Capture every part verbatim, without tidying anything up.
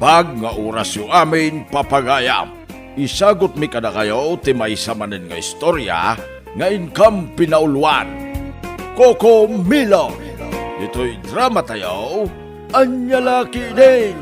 Naimbag nga orasyo amin, papagayam. Isagutmi kadakayo ti maysa manen nga istorya nga inkam pinauluan. Coco Melon. Ditoy dramatayo, Ania La Ketdin.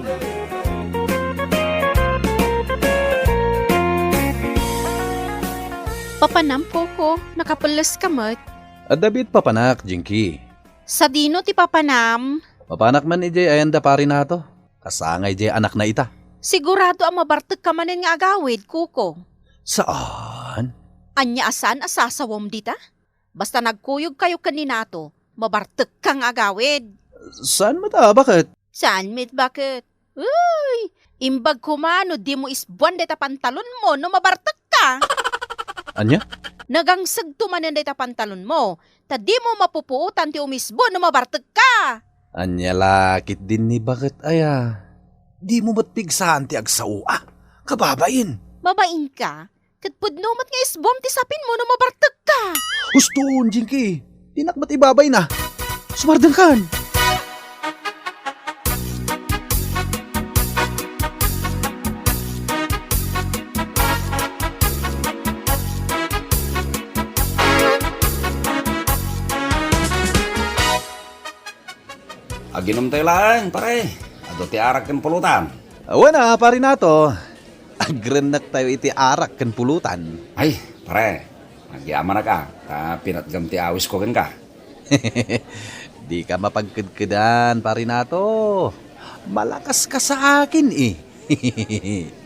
Papanam, Coco, nakapelles ka met. Adda biit papanak, Jinky. Sadino ti papanam? Mapanak man idiay ayanda, Pari Nato. Kasangay diay anakna ita. Sigurado a mabartekka manen nga agawid, Coco. Saan? Ania a saan a sasawam dita? Basta nagkuyogkayo ken ni Nato, mabartekka nga agawid. Saan met a, baket? Saan met baket? Uy! Imbag koma no dimo isbuan dayta pantalonmo no mabartekka. Ania? Nagangsegto manen dayta pantalonmo, ta dimo mapupuotan ti umisbo no mabartekka. Ania la ketdin ni baket aya? Dimo met pigsaan ti agsao a? Kababain. Mabainka? Ket pudno met nga isbuam ti sapinmo no mabartekka. Husto, Jinky. Dinak met ibabayna. Sumardengkan. Aginomtayo laeng, pare. Adu ti arak ken pulutan. Wen a, Pari Nato. Agrennektayo iti arak ken pulutan. Ay, pare, agyamanak a, ta pinatgam ti awisko kenka. Dika mapagkedkedan, Pari Nato. Malakaska sa akin, eh.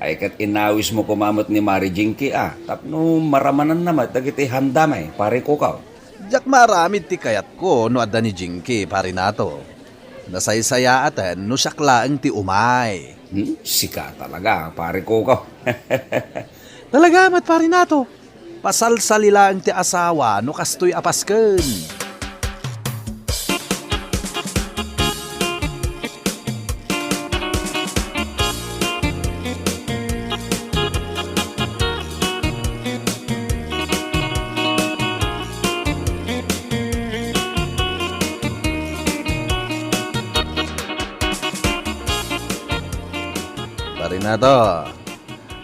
Ay, ket inawismo koma met ni Mari Jinky a, tapno maramananna met dagiti handami, Pari Coco. Diak maaramid ti kayatko no adda ni Jinky, Pari Nato. Nasaysayaaten no siak laeng ti umay. Hmm, sika talaga, Pari Coco. Talaga met, Pari Nato. Pasalsali laeng ti asawa no kastoy a pasken. Pari Nato,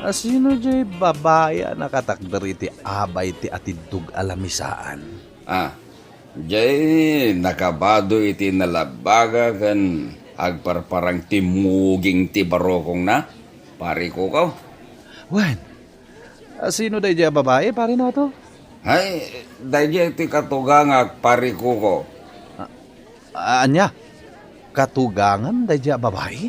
asino jay babai a nakatakder iti abay ti atiddog a lamisaan? Ah, jay nakabado iti nalabaga ken agparparang ti muging ti barukongna, Pari Coco. Wen, asino daydiay a babai, Pari Nato? Ay, daydiay ti katugangak, Pari Coco. Ah, ania? Katugangam daydiay a babai?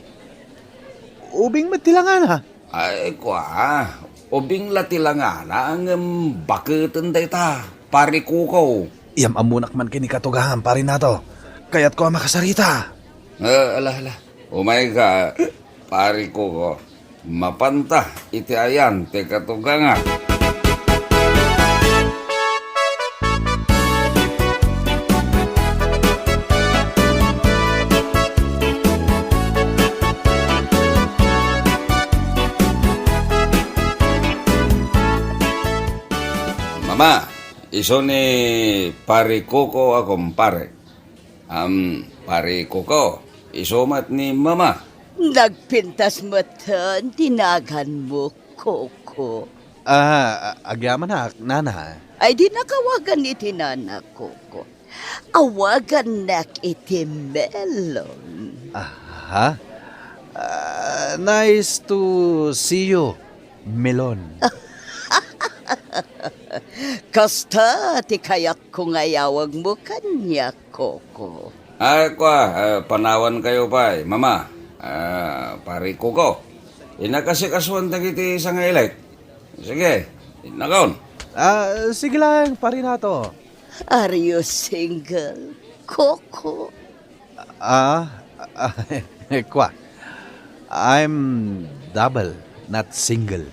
Ubing met ti langana. Ay, kua, ubing la ti langana, ngem baketen dayta, Pari Coco. Iyam-ammonak man ken ni katugangam, Pari Nato. Kayatko a makasarita. Eh, ala, ala. Umayka, Pari Coco. Mapanta iti ayan ti katugangak. Mama, isu ni Pari Coco a kumpare. Am, Pari Coco, isu met ni Mama. Nagpintas metten ti naganmo, Coco. Ah, a-, agyamanak, Nana. Ay, dinak awagan iti nana, Coco. Awagannak iti Melon. Aha. Ah, nice to see you, Melon. Kasta ti kayatko nga iyawagmo kaniak, Coco. Ay, kua, ah, panawankayo pay, Mama. Ah, Pari Coco. Inakasikasoan dagiti sangailet. Sige, innakon. Ah, sige lang, Pari Nato. Are you single, Coco? Ah, ah, kua. I'm double, not single.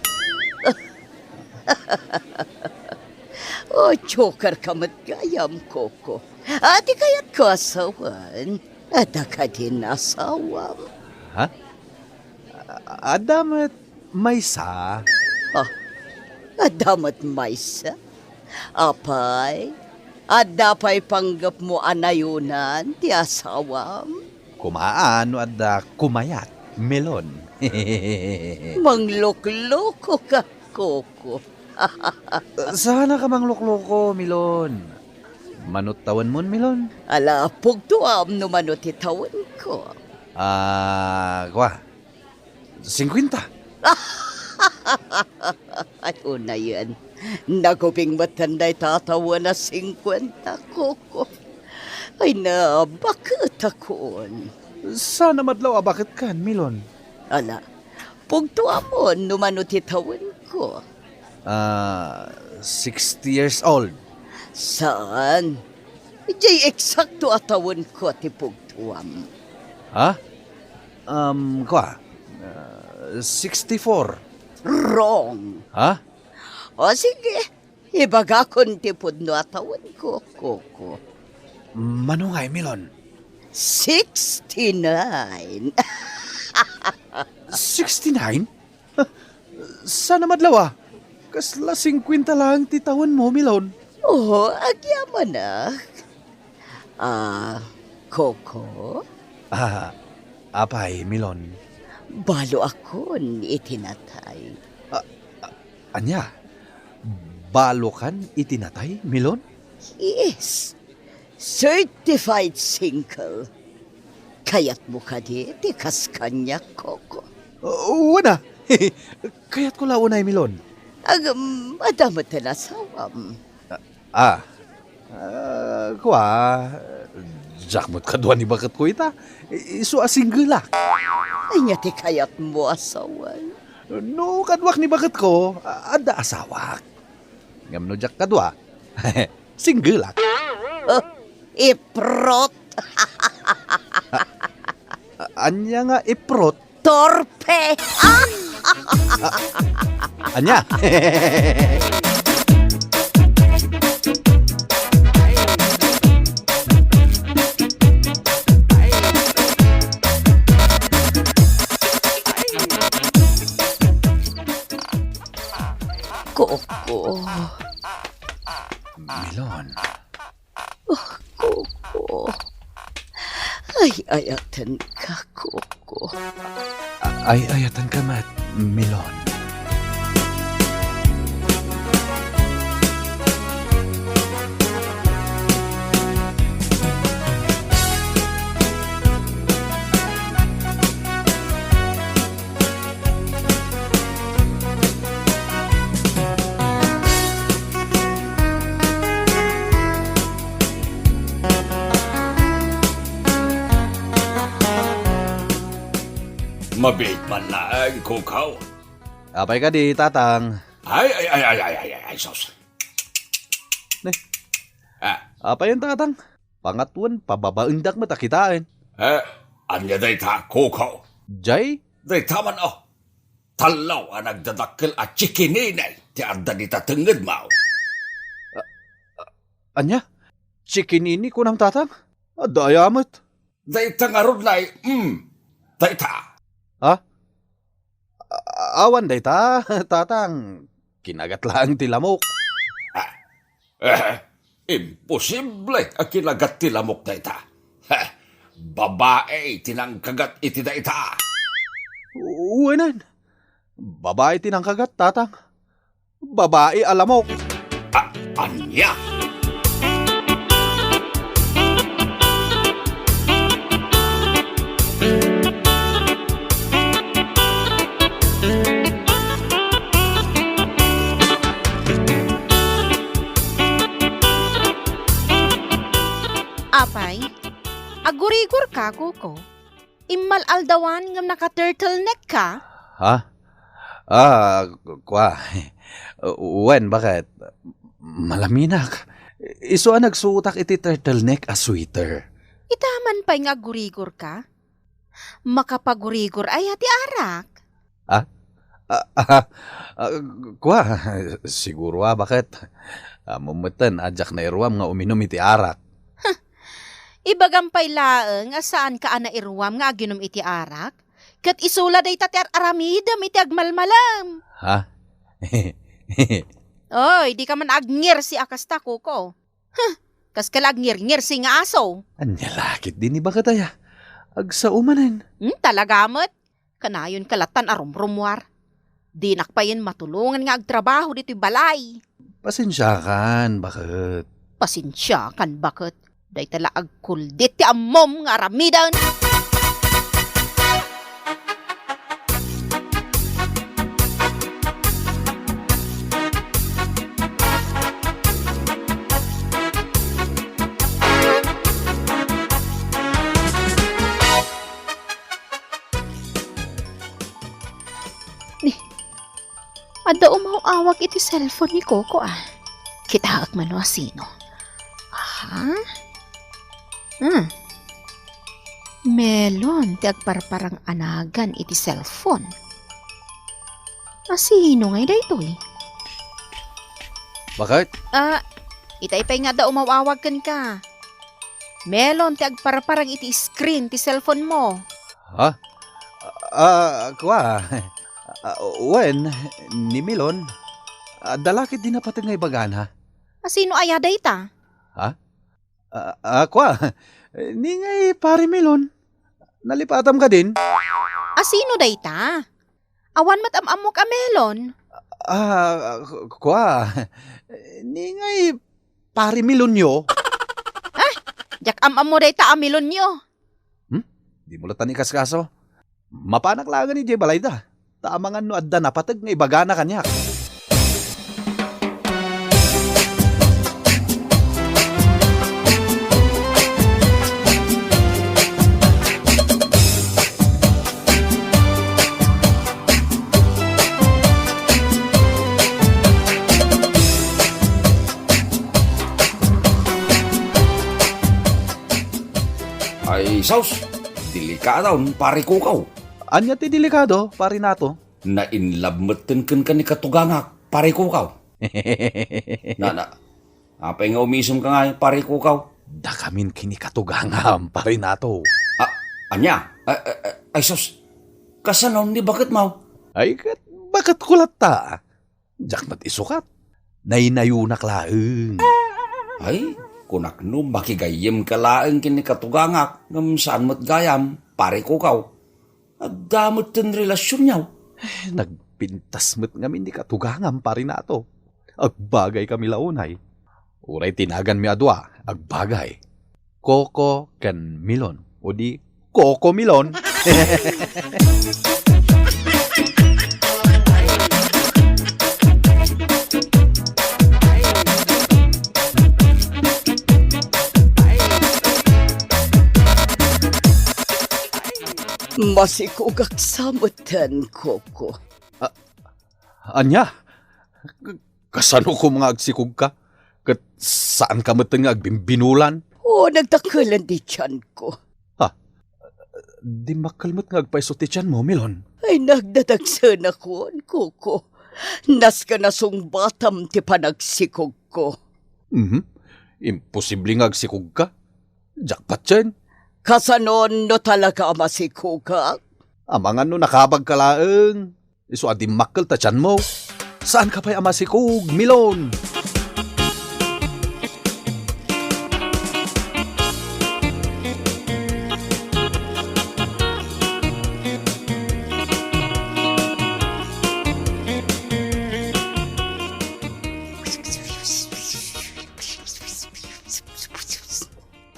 Oh, joker ka met gayam, Coco. Ah, ti kayatko a sawen, adda kadin asawam? Ha? A-, adda met maysa. Ah, adda met maysa? Apay, adda pay panggepmo a nayonan ti asawam? Kumaa no adda kumayat. Milon. Manglukloko ka, Koko. Saan a ka manglukloko, Milon. Manot tawenmon, Milon? Ala, pugtoam no mano ti tawenko. Ah, kua. Singkuenta. Ay, unayen. Nagubing metten dayta a tawen a singkuenta, Koko. Ay, nabaketakon. Saan a madlaw a baketkan, Milon? Ala, pugtoamon no mano ti tawenko. Ah, sixty years old. Saan? Jay eksakto a tawenko ti pugtoam. Ha? Um, kua? Ah, sixty-four. Wrong. Ha? O sige, ibagakon ti pudno a tawenko, Koko. Mano ngay, Milon? Sixty-nine. Sixty-nine? Saan a madlaw a? Kasla singkuenta laeng ti tawenmo, Milon. Oo, agyamanak. Ah, Koko? Ah, apay, Milon? Baloakon iti natay. Ah, ah, ania? Balokan iti natay, Milon? Yes. Certified single. Kayatmo kadi ti kas kaniak, Koko? Uh, wen a. Kayatko la unay, Milon. Agam, adda met ti asawam. Ah. Ah, kua, diak met kadua ni baketko ita. Isu a single ak. Ania ti kayatmo a sawen? No kaduak ni baketko, adda asawak. Ngem no diak kadua, single ak. Oh, iprot. Ania nga iprot? Torpe! Ania? Koko. Milon. Oh, Koko. Ay-ayatenka, Koko. A-, ay-ayatenka met, Milon. Mabiit man laeng, Koko. Apay kadi, Tatang? Ay, ay, ay, ay, ay, ay, ay, sus. Ne? Ah. Apayen, Tatang? Pangatuen, pababaendak met a kitaen. Eh, ania dayta, Koko? Jay? Dayta man, oh. Tallo a nagdadakkel a chikinini ti adda dita tengngedmo. A-, a-, ania? Chikinini kunam, Tatang? Adda aya met? Dayta ngarud, nay, mm. Dayta. Ha? A-, awan dayta, Tatang. Kinagat laeng ti lamok. Ah. Eh, imposible a kinagat ti lamok dayta. Heh, babai ti nangkagat iti dayta. Uwenen. Babai ti nangkagat, Tatang. Babai a lamok. A-, ania? Apay, agurigor ka, Koko? Immal-aldawan ngem naka-turtleneck ka? Ha? Ah, kua. Wen, baket? Malaminak. Isu a nagsuotak iti turtleneck a sweater. Ita man pay nga agurigor ka? Makapagurigor aya ti arak? Ah? Ah, ah, ah, kua, siguro a, baket? Ammom metten a diak nairuam nga uminum iti arak. Huh! Ibagam pay laeng a saanka a nairuam nga aginum iti arak, ket isu la dayta ti ar-aramidem iti agmalmalem. Ha? Oy, dika man agngirsi a kasta, Koko. Huh! Kaska la agngirngirsi nga aso. Ania la ketdi ni baket aya? Agsao manen. Hmm, talaga met. Kanayon ka latan a rumrumuar. Dinak payen matulongan nga agtrabaho ditoy balay. Pasensiakan, baket. Pasensiakan, baket. Dayta la agkuldit ti ammom nga aramiden. Ni, adda umaw-awag iti cellphone ni Coco, ah. Kitaek man no asino. Aha? Hmm. Melon ti agparparang a nagan iti cellphone. Asino ngay daytoy? Baket? Ah, itay pay nga adda umaw-awag kenka. Melon ti agparparang iti screen ti cellphone mo. Ha? Ah, kua. Ah, wen, ni Milon. Adda la ket di napateg nga ibagana. Asino aya dayta? Ha? Ah, ah, kua. Ni ngay Pare Milon. Nalipatam kadin? Asino dayta? Awan met am-ammok a Melon. Ah, ku-, kua. Ni ngay Pare Milonyo. Ah, diak am-ammo dayta a Milonyo. Hmm? Dimo latta ni kaskaso. Mapanak laengen idiay balayda. Ta amangan no adda napateg nga ibagana kaniak. Ay, sus! Delikadon, Pare Kukaw. Ania ti delikado, Pare Nato? Na-in love metten kenka ni katugangak, Pare Kukaw. Na, na, apay nga umisem ka ngay, Pare Kukaw? Dakamin ken ni katugangam, Pare Nato. Ah, ania? Ay, ay, ay, ay, sus. Kasano ni baket mo? Ay, ket baket ko latta. Diak met isukat. Naynayonak laeng. Ay, kunak no makigayyem ka laeng ken ni katugangak, ngem saan met gayam, Pare Kukaw. Adda met ti relasionyo. Eh, nagpintas met ngamin ni katugangam, Pare Nato. Agbagay kami la unay. Uray ti naganmi a dua, agbagay. Coco ken Milon, o di Coco Milon. Masikogak sa metten, Coco. A-, ania? K-, kasano koma nga agsikogka? Ket saanka metten nga agbimbinulan? O, nagdakkelen ti tianko. Ha? Dimmakkel met nga agpayso ti tianmo, Milon? Ay, nagdadagsenakon, Coco. Nasken a sungbatam ti panagsikogko. Mhm. Imposible nga agsikogka. Diak patien. Kasanon no talaga a masikogak? Amangan no nakabagka laeng. Isu a dimmakkel ta tianmo. Saanka pay a masikog, Milon?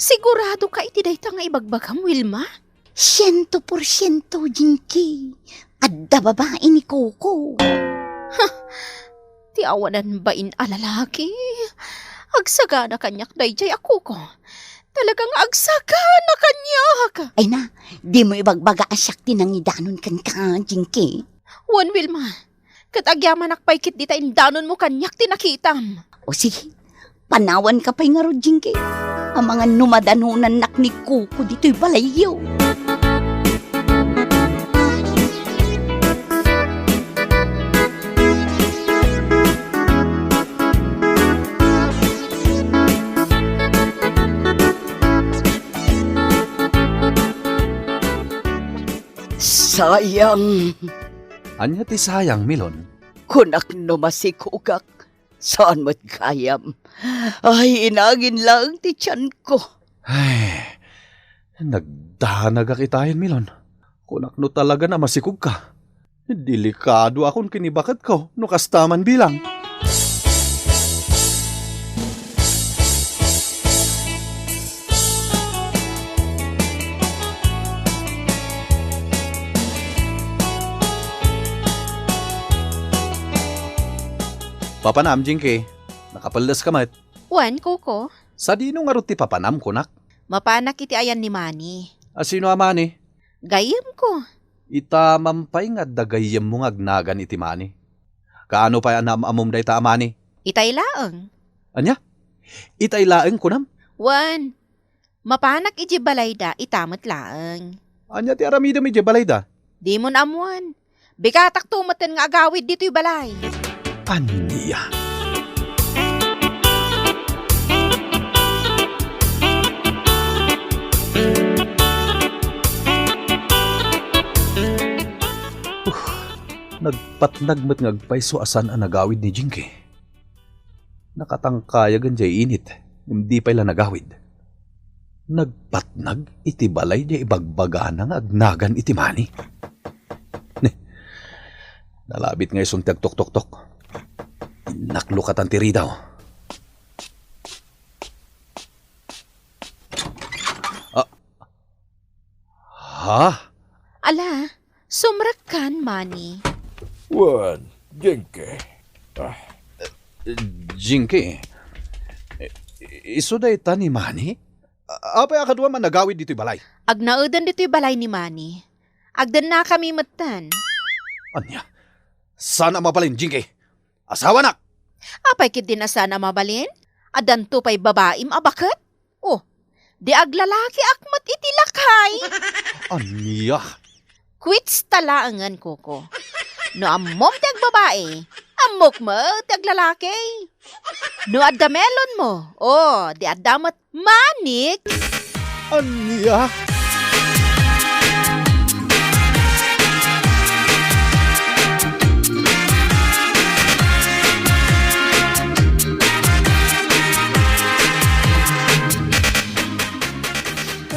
Sigurado ka iti dayta nga ibagbagam, Wilma? Siento por siento, Jinky. Adda babai ni Coco. Ha! Ti awanan bain a lalaki. Agsagana kaniak daydiay a Coco. Talaga nga agsagana kaniak. Ay na, dimo ibagbaga a siak ti nangidanon kenka, Jinky. Wen, Wilma. Ket agyamanak pay ket dita indanonmo kaniak ti nakitam. O sige, panawanka pay ngarud, Jinky. Amangan no madanonannak ni Coco ditoy balayyo. Sayang. Ania ti sayang, Milon? Kunak no masikogak, saan met gayam. Ay, inangin laeng ti tianko. Ay, nagdanagak itayen, Milon. Kunak no talaga a masikogka. Delikadoakon ken ni baketko no kasta man bilang. Papanam, Jinky. Nakapelles ka met. Wen, Koko. Sadino ngarud ti papanam, kunak? Mapanak iti ayan ni Manny. A sino a Manny? Gayyemko. Ita man pay nga adda gayyemmo nga agnagan iti Manny. Kaano pay a naam-ammom dayta a Manny? Itay laeng. Ania? Itay laeng kunam? Wen, mapanak idiay balayda ita met laeng. Ania ti aramidem idiay balayda? Dimon ammoen. Bigatakto metten nga agawid ditoy balay. Ania? Uh, nagpatnag met nga agpayso a saan a nagawid ni Jinky. Nakatangkayagen diay init, ngem di pay la nagawid. Nagpatnag iti balay diay ibagbagana nga agnagan iti Manny. Ne, nalabit nga isun ti agtoktoktok. Innak lukatan ti ridaw. Ah. Ha? Ala, sumrekkan, Manny. Wen, Jinky. Ah. Jinky, isu dayta ni Manny? A-, apay a kaduam a nagawid ditoy balay? Agnaeden ditoy balay ni Manny. Agdennakami metten. Ania? Saan a mabalin, Jinky? Asawanak! Apay ketdin a saan a mabalin? Addanto pay babaim a baket? Oh, di aglalakiak met iti lakay. Ania? Kwitsta laengen, Koko. No ammom ti agbabai, ammok met ti aglalaki. No adda melonmo, oh, di adda met manik. Ania?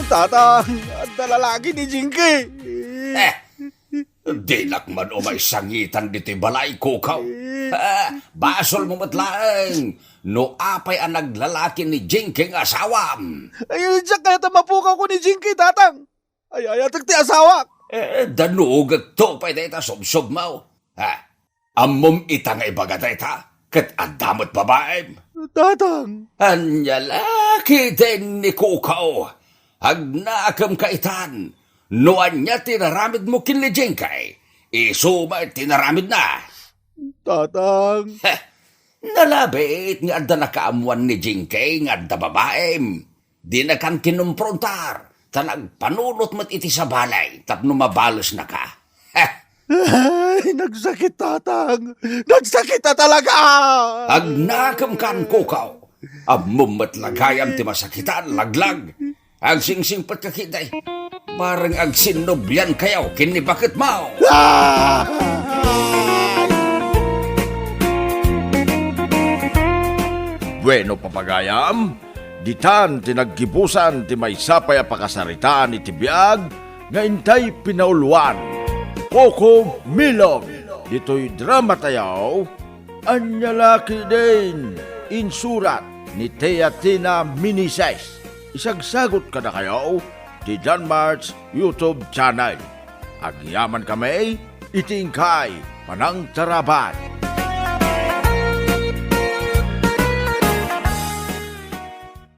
Tatang, adda lalaki ni Jinky. Eh, Dinak man umay sangitan ditoy balay, Koko. Ah, basolmo met laeng no apay a naglalaki ni Jinky nga asawam. Ay, diak kayat a mapukawko ni Jinky, Tatang. Ay, ayatek ti asawak. Eh, danugekto pay dayta subsubmo. Ha? Ammom ita nga ibaga dayta, ket adda met babaim. Tatang. Ania la ketdin ni Koko? Agnakem ka itan. No ania ti naramidmo ken ni Jinky, isu met ti naramidna. Tatang. Heh, nalabit nga adda nakaammoan ni Jinky nga adda babaim. Dinakan kinumprontar, ta nagpanunot met iti sabali tapno mabalesnaka. Heh. Ay, nagsakit, Tatang. Nagsakit a talaga! Agnakem kan, Koko. Ammom met la gayam ti masakitan, laglag. Agsingsingpet ka ketdi. Bareng agsinnublian kayo ken ni baketmo. Ah! Bueno, papagayam, ditan ti naggibusan ti maysa pay a pakasaritaan iti biag nga intay pinauluan. Koko Milon, ditoy drama tayo, Ania la ketdin, insurat ni Teatina Meneses. Isagsagut kadakayo ti Danmart's YouTube channel. Agyamankami iti inkay panangtarabay.